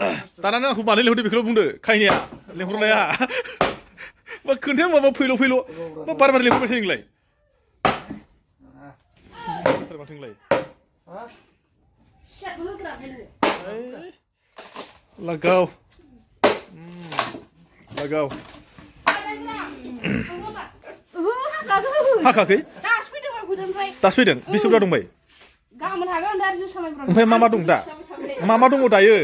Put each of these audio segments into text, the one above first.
दाना नों आंखौ मानो लेंहरदो बेखौल' बुंदो खायनाया लेंहरनाया मा खोन्थाया माबा फैल' मा बार लेंहरबाय थायो नोंलाय माथो नोंलाय लागाव हाखाखै दासो फैदों बेसे बुरजा दंबाय ओमफ्राय मा दं दा मा दङ दायो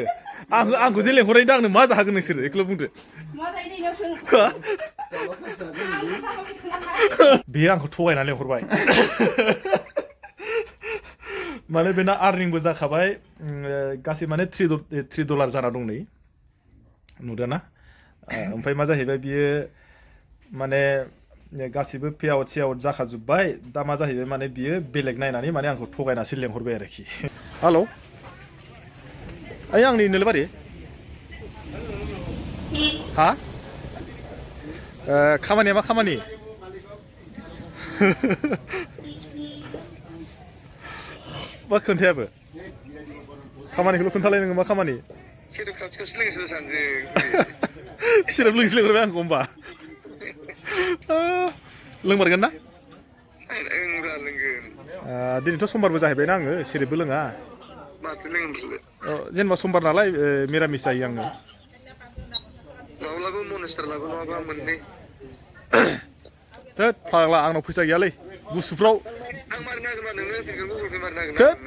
आंखौ जे लेंहरनायनि दा आंनो मा जाहोगोन नोंसोरो बेखौल' बुंदो बेयो आंखौ थगायनानै लेंहरबाय माने बेना आर्निंबो जाखाबाय गासै माने $3 जाना दं नै नुदों ना ओमफ्राय मा जाहैबाय बियो माने गासिबो पे आउट जाखाजोब्बाय दा मा जाहैबाय माने बियो बेलेग नायनानै माने आंखौ थगायनासो लेंहरबाय आरोखि हेलौ ओइ आंनि नोलोबारि हा खामानिया मा खामानि मा खोन्थायाबो खामानिखौल' खोन्थालाय नोङो मा खामानि सिराप लोंसो लेंहरबाय आंखौ होमबा लोंमारगोन ना दिनैथ' समबारबो जाहैबायना आङो सिरेपबो लोङा जेनेबा समबार नालाय मिरामिस जायो आङो थोद फाग्ला आंनाव फैसा गैयालै गुसुफ्राव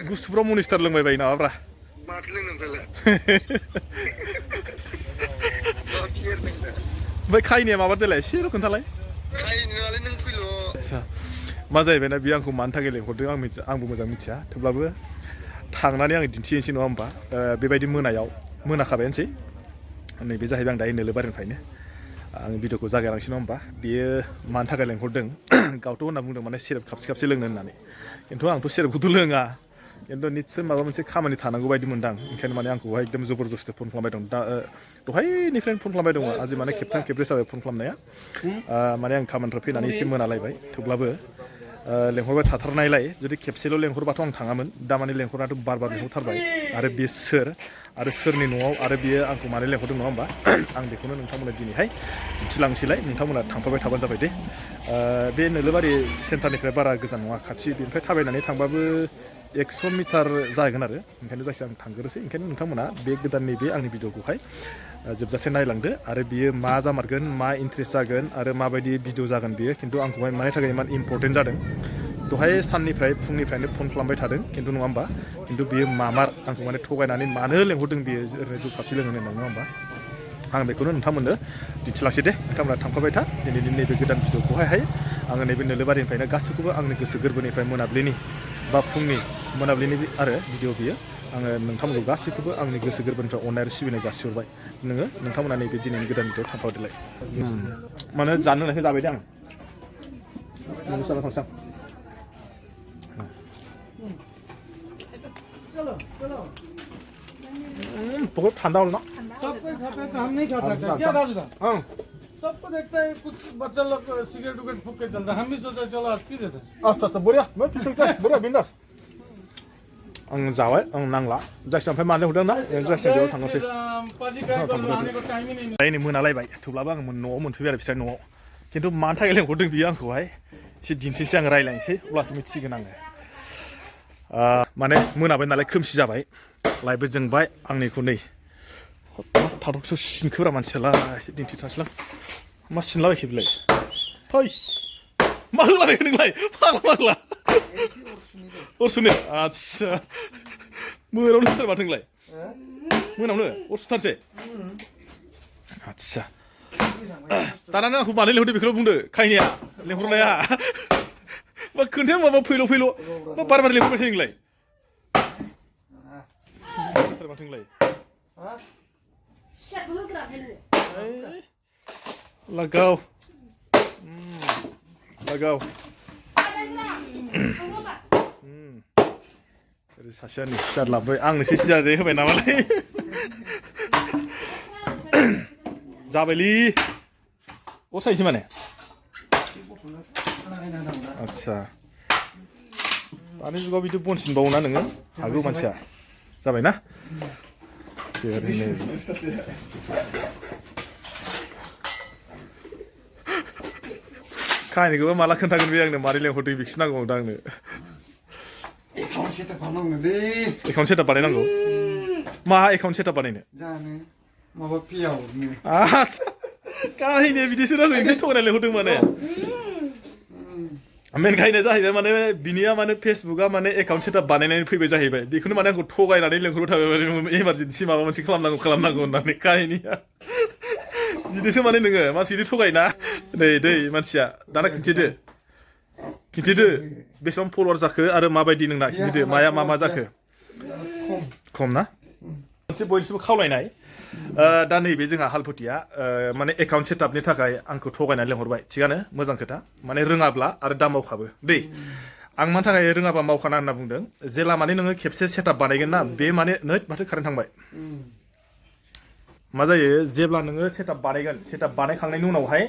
गुसुफ्राव मनिस्टार लोंबाय बायो नामाब्रा ओमफ्राय खायनाया माबादेलाय एसेल' खोन्थालाय मा जाहैबायना बियो आंखौ मानो थाखाय लेंहरदों आंबो मोजां मिथिया थेवब्लाबो थांनानै आङो दिन्थिनोसै नङा होमबा बेबायदि मोनाखाबायानोसै नैबे जाहैबाय आं दायो नोलोबारिनिफ्रायनो आं भिडिअखौ जागायलांसै नङा होमबा बियो मानो थाखाय लेंहरदों गावथ' होनना बुंदों माने सेरेप खाबसे लोंनो होननानै खिन्थु आंथ' सेरेपखौथ' लोङा खिन्थु निस्सय माबा मोनसे खामानि थानांगौ बायदि मोनदां ओंखायनो माने आंखौहाय एकदम जबरदस्ति फन खालामबाय दं दा दहायनिफ्रायनो फन खालामबाय दङ आजि माने खेबथाम खेबब्रै जाबाय फन खालामनाया माने आं खामानिनिफ्राय फैनानै एसे मोनालायबाय थेवब्लाबो लेंहरबाय थाथारनायलाय जुदि खेबसेल' लेंहरबाथ' आं थाङामोन दा माने लेंहरनायाथ' बार लेंहरथारबाय आरो बे सोर आरो सोरनि न'आव आरो बियो आंखौ मानो लेंहरदों नङा होमबा आं बेखौनो नोंथांमोना दिनैहाय दिन्थिलांसैलाय नोंथांमोना थांफाबाय थाबानो जाबाय दे बे नोलोबारि सेन्टारनिफ्राय बारा गोजान नङा खाथि बेनिफ्राय थाबायनानै थांबाबो 100 मिटार जागोन आरो ओंखायनो जायखिया आं थांग्रोसै ओंखायनो नोंथांमोना बे गोदाननि बे आंनि भिडिअखौहाय जोबजासे नायलांदो आरो बियो मा जामारगोन मा इन्ट्रेस्ट जागोन आरो माबायदि भिडिअ जागोन बियो खिन्थु आंखौहाय मानि थाखाय इमान इम्परटेन्ट जादों दहाय साननिफ्राय फुंनिफ्रायनो फन खालामबाय थादों खिन्थु नङा होमबा खिन्थु बियो मामार आंखौ माने थगायनानै मानो लेंहरदों बियो ओरैनो जौ खाबसे लोंनो होननानै नङा होमबा आं बेखौनो नोंथांमोननो दिन्थिलांसै दे नोंथांमोना थांफाबाय था दिनैनि नैबे गोदान भिडिअखौहाय आङो नैबे नोलोबारिनिफ्रायनो गासैखौबो आंनि गोसो गोरबोनिफ्राय मोनाबिलिनि बा फुंनि मोनाबिलिनि आरो भिडिअ बियो आङो नोंथांमोनखौ गासैखौबो आंनि गोसो गोरबोनिफ्राय अननाय आरो सिबिनाय जासिहरबाय नोंथांमोना नैबे दिनैनि गोदान भिडिअ थांफादेलाय माने जानो होनायखौ जाबाय दे आं थांसां बहुत ठंडा हो ना सब कोई खाता है तो हम नहीं खा सकते क्या राजू हाँ सबको देखता है कुछ बच्चा लोग सिगरेट उगरेट फूक के चलता है हम भी सोचा चलो आज पी देते अच्छा बढ़िया मैं पी सकता है बढ़िया बिंदास आं जाबाय आं नांला जायखिया ओमफ्राय मानो हरदों ना जायखिया बेयाव थांनोसै पाजी का आने को टाइम ही नहीं दायो नै मोनालायबाय थेवब्लाबो आं न'आव मोनफैबाय आरो बिसोर न'आव खिन्थु मानो थाखाय लेंहरदों बियो आंखौहाय एसे दिन्थिसै आं रायलायनोसै अब्लासो मिथिसिगोन आङो माने मोनाबाय नालाय खोमसि जाबाय लाइटबो जोंबाय आंनिखौ नै थाथ'सो सिनखोब्रा मानसियालाय दिन्थिथासैलां मा सिनलाबायखो बेलाय फै मा होलाबायखो नोंलाय फाग्ला अर सुनो आदसा मोनायावनो सुथार माथो नोंलाय मोनायावनो अर सुथारसै आदसा दाना नों आंखौ मानो लेंहरदो बेखौल' बुंदो खायनाया लेंहरनाया मा खोन्थाया माबा फैल' मा बार लेंहरबाय थायो नोंलाय माथो नोंलाय लागाव ओरै सासेया नै सियार लाबोबाय आंनोसो सियार होबाय नामालाय जाबायलै अ साइसै माने आदसा दानि जुगाव बिदि बन सिनबावोना नोङो हागौ मानसिया जाबायना खाहानिखौबो माला खोन्थागोन बे आंनो मारै लेंहरदों बेखौसो नांगौ आंनो एकाउन्ट सेटआप खालामनांगौलै एकाउन्ट सेटआप बानायनांगौ मा एकाउन्ट सेटआप बानायनो जानो माबा पेआउटनो आच्छा काहिनिया बिदिसो नांगौ ओंखायनो थगायना लेंहरदों माने मेन खाहिनिया जाहैबाय माने बिनिया माने फेसबुकआ माने एकाउन्ट सेटआप बानायनानै फैबाय जाहैबाय बेखौनो माने आंखौ थगायनानै लेंहरबाय थाबाय माने इमारजेन्सि माबा मोनसे खालामनांगौ होननानै काहिनिया बिदिसो माने नोङो मानसि बिदि थगायना दै मानसिया दाना खिन्थिदो बेसेबां फल'वार जाखो आरो माबायदि नोंना खिन्थिदो माया मा जाखो खम ना मोनसे बयनिसिमबो खावलायनाय दा नैबे जोंहा हालफुथिया माने एकाउन्ट सेटआपनि थाखाय आंखौ थगायनानै लेंहरबाय थिगानो मोजां खोथा माने रोङाब्ला आरो दा मावखाबो दै आं मानि थाखाय रोङाबा मावखाना होनना बुंदों जेला माने नोङो खेबसे सेटआप बानायगोन ना बे माने नै माथो कारेन्ट थांबाय मा जायो जेब्ला नोङो सेटआप बानायगोन सेटआप बानायखांनायनि उनावहाय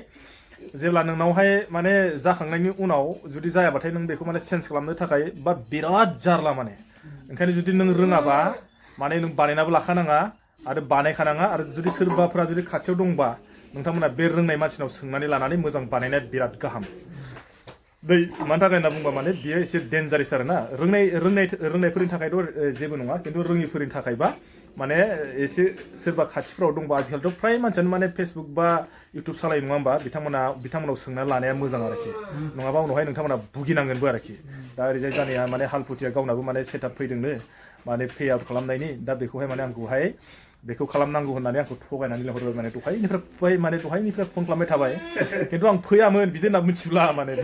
जेब्ला नोंनावहाय माने जाखांनायनि उनाव जुदि जायाबाथाय नों बेखौ माने चेन्ज खालामनो थाखाय बा बिराद जारला माने ओंखायनो जुदि नों रोङाबा माने नों बानायनाबो लाखानाङा आरो बानायखानाङा आरो जुदि सोरबाफोरा जुदि खाथियाव दंबा नोंथांमोना बे रोंनाय मानसिनाव सोंनानै लानानै मोजां बानायनाया बिराद गाहाम दै मानि थाखाय होनना बुंबा माने बियो एसे डेन्जारेस आरो ना रोंनायफोरनि थाखायथ' जेबो नङा खिन्थु रोङिफोरनि थाखायबा माने एसे सोरबा खाथिफ्राव दंबा आजिखालिथ' फ्राय मानसियानो माने फेसबुक बा इउटुब सालायो नङा होमबा बिथांमोनाव सोंना लानाया मोजां आरोखि नङाबा उनावहाय नोंथांमोना भुगिनांगोनबो आरोखि दा ओरैजाय जानाया माने हालफुथिया गावनाबो माने सेटआप फैदोंनो माने पे आउट खालामनायनि दा बेखौहाय माने आंखौहाय बेखौ खालामनांगौ होननानै आंखौ थगायनानै लेंहरबाय माने दहायनिफ्राय फन खालामबाय थाबाय खिन्थु आं फैयामोन बिदि होनना मिथिब्ला माने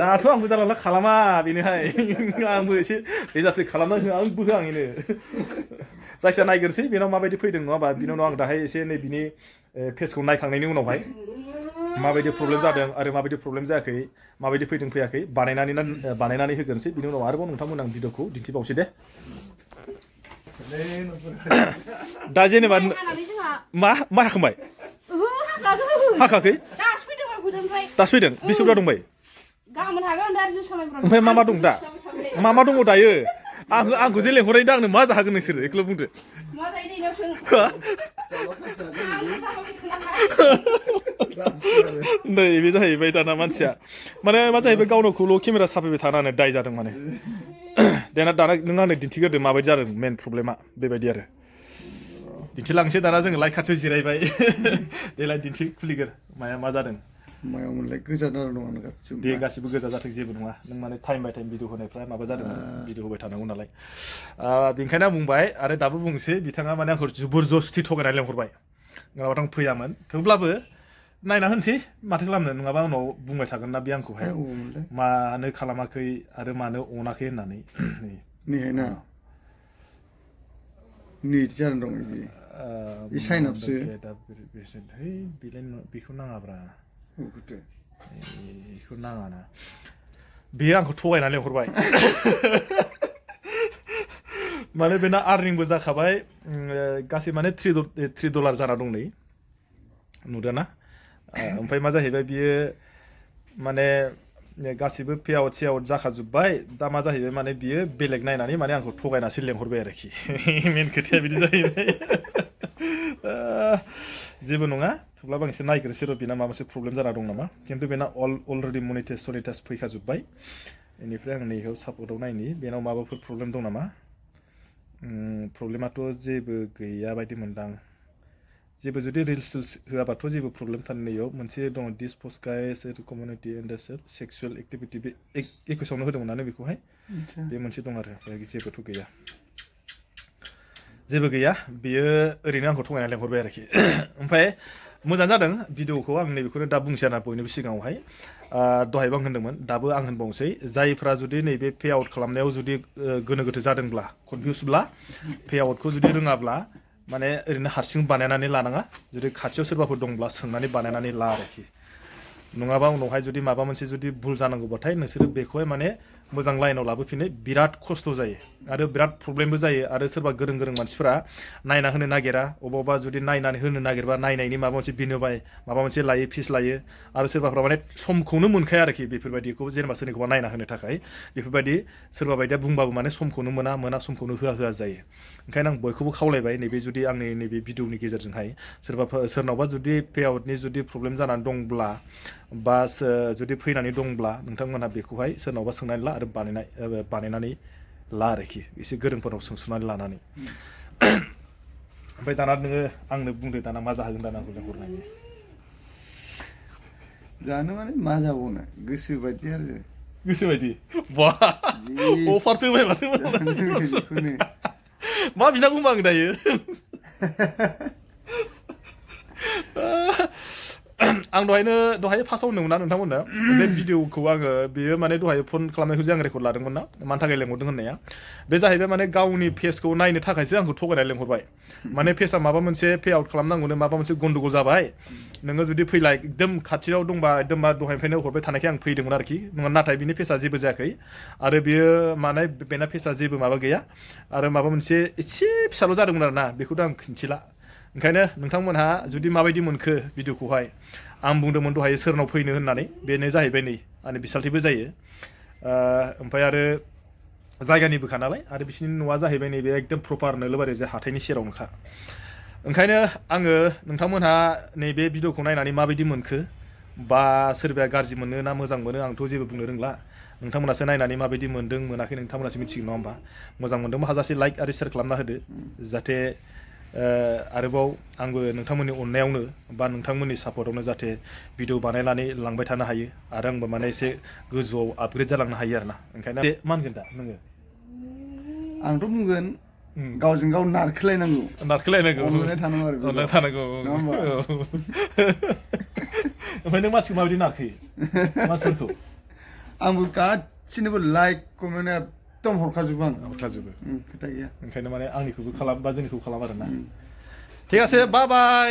दाथ' आंबो जानला खालामा बेनोहाय आंबो एसे रेजासो खालामना हो आंबो होआङैनो जायखिया नायग्रोसै बेनाव माबायदि फैदों नङा होमबा बिनि उनाव आं दाहाय एसे नै बिनि पेजखौ नायखांनायनि उनावहाय माबायदि प्रब्लेम जादों आरो माबायदि प्रब्लेम जायाखै माबायदि फैदों फैयाखै बानायनानै होग्रोनोसै बिनि उनाव आरोबाव नोंथांमोन आं भिडिअखौ दिन्थिबावसै दे दा जेनेबा मा हाखांबाय हाखाखै दासो फैदों बेसे बुरजा दंबाय ओमफ्राय मा दं दा मा दङ दायो आंखौ जे लेंहरनाय दा आंनो मा जाहोगोन नोंसोरो बेखौल' बुंदो नै बे जाहैबाय दाना मानसिया माने मा जाहैबाय गावनोखौल' केमेरा साफायबाय थानानै दाय जादों माने दाना नों आंनो दिन्थिग्रोदो माबायदि जादों मेन प्रब्लेमा बेबायदि आरो दिन्थिलांसै दाना जोङो लाइट खाथियाव जिरायबाय देलाय दिन्थि खुलिगोर माया मा जादों मायावमोनलाय गोजा जाना दं गासिबो दे गासिबो गोजा जाथों जेबो नङा नों माने टाइम बाय टाइम भिडिअ होनायफ्रा माबा जादों भिडिअ होबाय थानांगौ नालाय बेनिखायनो आं बुंबाय आरो दाबो बुंसै बिथाङा माने आंखौ जबरजस्ति थगायनानै लेंहरबाय नङाबाथ' आं फैयामोन थेवब्लाबो नायना होनसै माथो खालामनो नङाबा उनाव बुंबाय थागोन ना बे आंखौहाय मानो खालामाखै आरो मानो अनाखै होननानै नैहाय ना निट जाना दं बिदि साइन आपसो बेखौ नाङाब्रा बेखौ नाङाना बेयो आंखौ थगायनानै लेंहरबाय माने बेना आर्निंबो जाखाबाय गासै माने $3 जाना दं नै नुदों ना ओमफ्राय मा जाहैबाय बियो माने गासिबो पे आउट जाखाजोब्बाय दा मा जाहैबाय माने बियो बेलेग नायनानै माने आंखौ थगायनासो लेंहरबाय आरोखि मेन खोथाया बिदि जाहैबाय जेबो नङा थेवब्लाबो आं एसे नायग्रोसै र' बेना माबा मोनसे प्रब्लेम जाना दं नामा खिन्थु बेना अलरेडि मनिटाइज फैखाजोब्बाय बेनिफ्राय आं नैखौ सापर्टआव नायनि बेनाव माबाफोर प्रब्लेम दं नामा प्रब्लेमाथ' जेबो गैया बायदि मोनदां जेबो जुदि रिल्स होआबाथ' जेबो प्रब्लेम थानैयाव मोनसे दङ this post guys community and sexual activity बे एकुइसावनो होदोंमोन नानो बेखौहाय बे मोनसे दं आरो जेबोथ' गैया जेबो गैया बियो ओरैनो आंखौ थगायनानै लेंहरबाय आरोखि ओमफ्राय मोजां जादों भिडिअखौ आं नैबेखौनो दा बुंसै आरोना बयनिबो सिगाङावहाय दहायबो आं होनदोंमोन दाबो आं होनबावनोसै जायफ्रा जुदि नैबे पे आउट खालामनायाव जुदि गोनो गोथो जादोंब्ला कनफिउसब्ला पे आउटखौ जुदि रोङाब्ला माने ओरैनो हारसिं बानायनानै लानाङा जुदि खाथियाव सोरबाफोर दंब्ला सोंनानै बानायनानै ला आरोखि नङाबा उनावहाय जुदि माबा मोनसे जुदि भुल जानांगौबाथाय नोंसोरो बेखौहाय माने मोजां लाइनाव लाबोफिनो बिराद खस्थ' जायो आरो बिराद प्रब्लेमबो जायो आरो सोरबा गोरों गोरों मानसिफोरा नायना होनो नागिरा अबावबा जुदि नायनानै होनो नागिरबा नायनायनि माबा मोनसे बिनिबाय माबा मोनसे लायो फिस लायो आरो सोरबाफ्रा माने समखौनो मोनखाया आरोखि बेफोरबायदिखौ जेनेबा सोरनिखौबा नायना होनो थाखाय बेफोरबायदि सोरबा बायदिया बुंबाबो माने समखौनो मोना समखौनो होआ जायो ओंखायनो आं बयखौबो खावलायबाय नैबे जुदि आंनि नैबे भिडिअनि गेजेरजोंहाय सोरनावबा जुदि पे आउटनि जुदि प्रब्लेम जानानै दंब्ला बा जुदि फैनानै दंब्ला नोंथांमोनहा बेखौहाय सोरनावबा सोंनानै ला आरो बानायनानै ला आरोखि एसे गोरोंफोरनाव सोंसुनानै लानानै ओमफ्राय दाना नोङो आंनो बुंदो दाना मा जाहोगोन दाना हरनायनि जानो माने मा जाबावनो गोसो बायदि आरो गोसो बायदि बा अफारसो होबाय माथो मा बिनांगौ होनबा आं दायो आं दहाय फार्स्टआव होनदोंमोन ना नोंथांमोननो बे भिडिअखौ आङो बेयो माने दहाय फन खालामनायखौ जे आं रेकर्ड लादोंमोन ना मानि थाखाय लेंहरदों होननाया बे जाहैबाय माने गावनि फेसखौ नायनो थाखायसो आंखौ थगायनानै लेंहरबाय माने फेसआ माबा मोनसे पे आउट खालामनांगौनो माबा मोनसे गन्डगल जाबाय नोङो जुदि फैला एकदम खाथियाव दंबा एकदम दहायनिफ्रायनो हरबाय थानायखाय आं फैदोंमोन आरोखि नाथाय बिनि फेसआ जेबो जायाखै आरो बियो माने बेना फेसआ जेबो माबा गैया आरो माबा मोनसे एसे फिसाल' जादोंमोन आरोना बेखौथ' आं खिन्थिला ओंखायनो नोंथांमोनहा जुदि माबायदि मोनखो भिडिअखौहाय आं बुंदोंमोन दहाय सोरनाव फैनो होननानै बेनो जाहैबाय नै आंनि बिसालथैबो जायो ओमफ्राय आरो जायगानिबोखा नालाय आरो बिसोरनि न'आ जाहैबाय नैबे एकदम प्रपार नोलोबारि जे हाथाइनि सेरावनोखा ओंखायनो आङो नोंथांमोनहा नैबे भिडिअखौ नायनानै माबायदि मोनखो बा सोरबाया गाज्रि मोनो ना मोजां मोनो आंथ' जेबो बुंनो रोंला नोंथांमोनासो नायनानै माबायदि मोनदों मोनाखै नोंथांमोनासो मिथिगोन नङा होमबा मोजां मोनदोंबा हाजासे लाइक आरो शेयार खालामना होदो जाहाथे आरोबाव आंबो नोंथांमोननि अननायावनो बा नोंथांमोननि सापर्टआवनो जाहाथे भिडिअ बानायनानै लांबाय थानो हायो आरो आंबो माने एसे गोजौआव आपग्रेड जालांनो हायो आरोना ओंखायनो मा होनगोन दा नोङो आंथ' बुंगोन गावजों गाव नारखोलायनांगौ अनलायनाय थानांगौ आरो अनलायनाय थानांगौ ओमफ्राय नों मानसिखौ माबायदि नारखोयो मानसिफोरखौ आंबो गासिनोबो लाइक कमेन्ट एकदम हरखाजोबो आं खोथा गैया ओंखायनो माने आंनिखौबो खालाम बा जोंनिखौबो खालाम आरोना ঠিক আছে বাই বাই